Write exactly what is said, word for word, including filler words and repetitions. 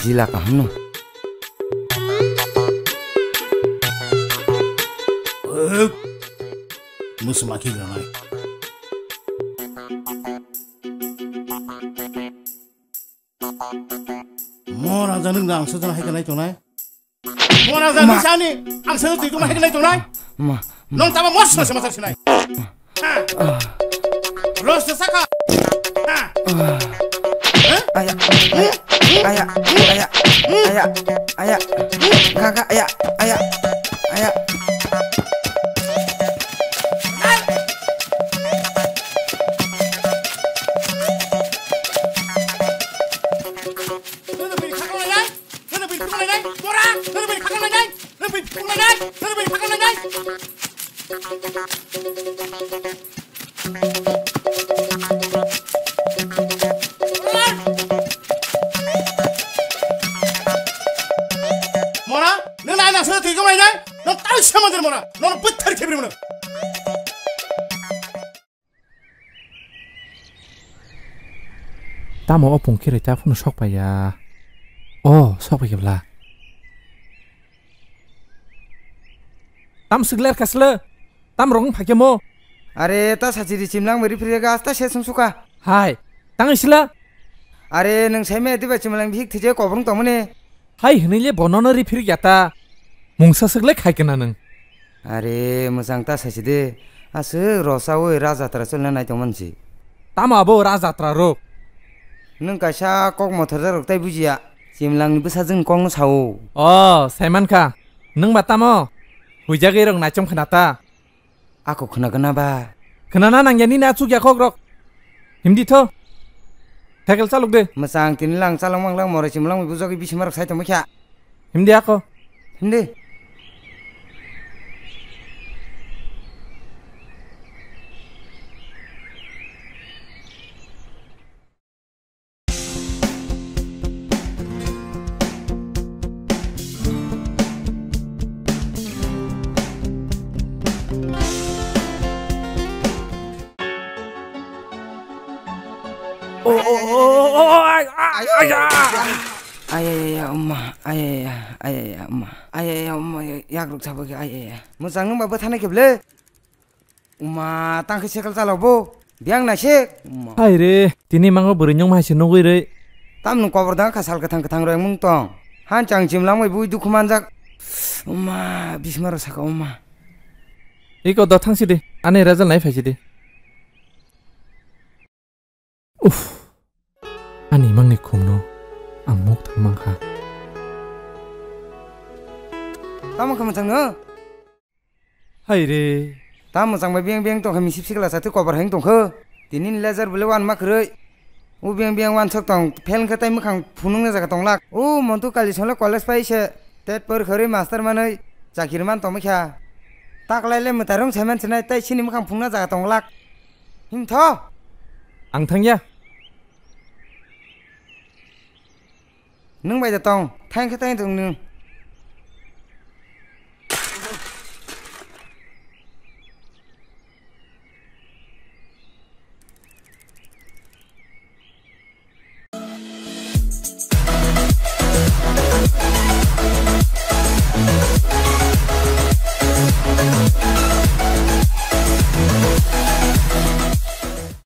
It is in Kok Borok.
Jila kaham no. Huk. Musu maki granai. Mo raja nung da ang sajana hai kanai tongnai. Mo raja nung sani ang sajana tui koma hai kanai tongnai. Ma. Nong tama mo sma sma sinai. Ha. Ros de saka. Ha. Aya, aya, aya, aya, aya, aya, kaka, aya, aya, aya. Nono bini khakang lainai, nono bini khakang lainai, bora, nono bini khakang lainai, nono bini khakang lainai, nono bini khakang lainai. Mora, nono aina sona twi kong lainai, nono tau samandir mora, nono bwthar khebri mona. Tamo o pungkhe roi ta phano sok paiya. O, sok paikhe bla. Tam swk ler kha sle. Tam rong phaikhe mo. Are, ta sachi ri chimlang meri phirga asta se sung suka. Hai, tang isla. Are, nung sai me diba chimlang bihik thije kobrung tongmani. Hai hwnwi le bonono ri phirya ta. Mungsa swk le khai kana nung. Are, mwchang ta saisi de. Aswk rosa oi raja tra chulna nai tongman si. Tamo abo raja tra rok? Nung kaisa kok mothor rok tai bujiya. Chimlang ni bwsa jwng kong no sao. O, saiman kha. Nung ba tamo? Huijagwi rok naichom khna ta. Ako khna gana ba? Khna na nang ya nini achuk ya kok rok. Himdi tho. Cycle chalok de. Mwchang tini lang chalok mang lang morai chimlang bujagwi bisima rok sai tongma kha. Himdi ako. Himdi. Oh, oh, oh, oh, oh, ay, ay, ay, ay, ay. Ay, ay, ay, umma. Ay, ay, ay, ay, ay, umma. Ay, ay, ay, umma, yakruk sabagi, ay, ay, ay. Mwchang nung ba bwthana kheble? Uma, tang khe cycle chalok bo. Biyang naisik. Uma. Hai re, tini mango bwrwi nyong hai se nugwi rwi. Tam nung kobor dang kha sal kwthang kwthang rwi mung tong. Han chang chim lang bai bui dukhu manjak. Uma, bisma rok saka uma. Iko do thang sidi. Ani result nai phai sidi. Uff. Ani mangni khumno ang muk thang mang kha. Tamo kha mwchang no? Hai re. Tamo chang bai beng beng tong kha misip sikla sa twi kobar heng tong kha. Tini ni lejar bole wan ma kwrwi. U beng beng wan sok tong, phel kha tai mwkhang phunung na jaga tong lak. U montu kali sole college pai se. Tet por khari master manwi chakiri man tong kha. Taklai le mwtai rong saiman sinai tai sini mwkhang phunung na jaga tong lak. Him tho. Ang thang ya. Nwng bai da tong, thain khe thain tong nwng.